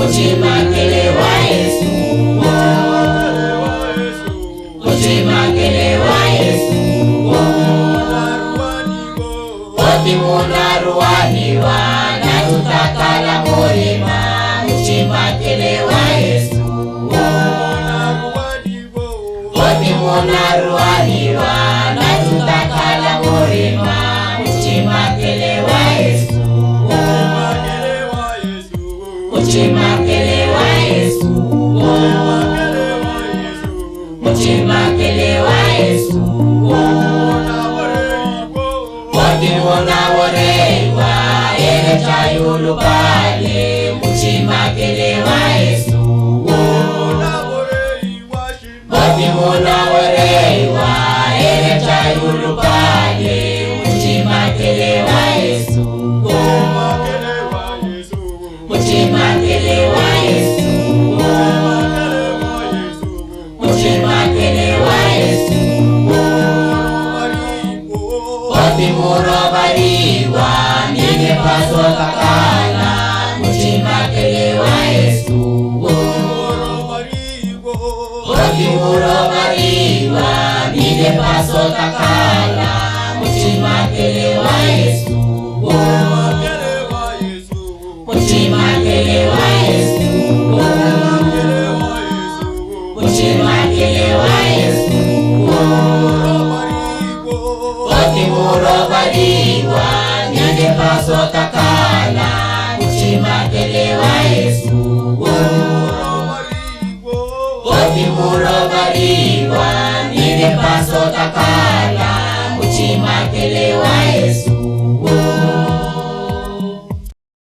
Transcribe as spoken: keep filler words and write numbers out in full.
Mucimakele wa yesu wo. Mucimakele wa yesu wo. Oti munaruwaniwa natutakala murima. Mucimakele wa yesu wo. Oti munaruwaniwa natutakala murima. Mucimakele wa yesu wo. Mucimakele wa yesu wo. Mucimakele wa yesu wo. Oti munaworeiwa ereca yulupale. Mucimakele wa yesu wo. Oti munaworeiwa ereca yulupale. Mucimakele wa yesu wo. Mucimakele wa yesu wo. Mucimakele wa yesu wo. Oti murovaliwa ni nepaso takala. Mucimakele wa yesu wo. Oti murovaliwa ni nepaso takala. Mucimakele wa yesu wo. Mucimakele wa yesu wo. Mucimakele wa yesu wo. Oti murovaliwa ni nepaso takala. Mucimakele wa yesu wo. Oti murovaliwa ni nepaso takala.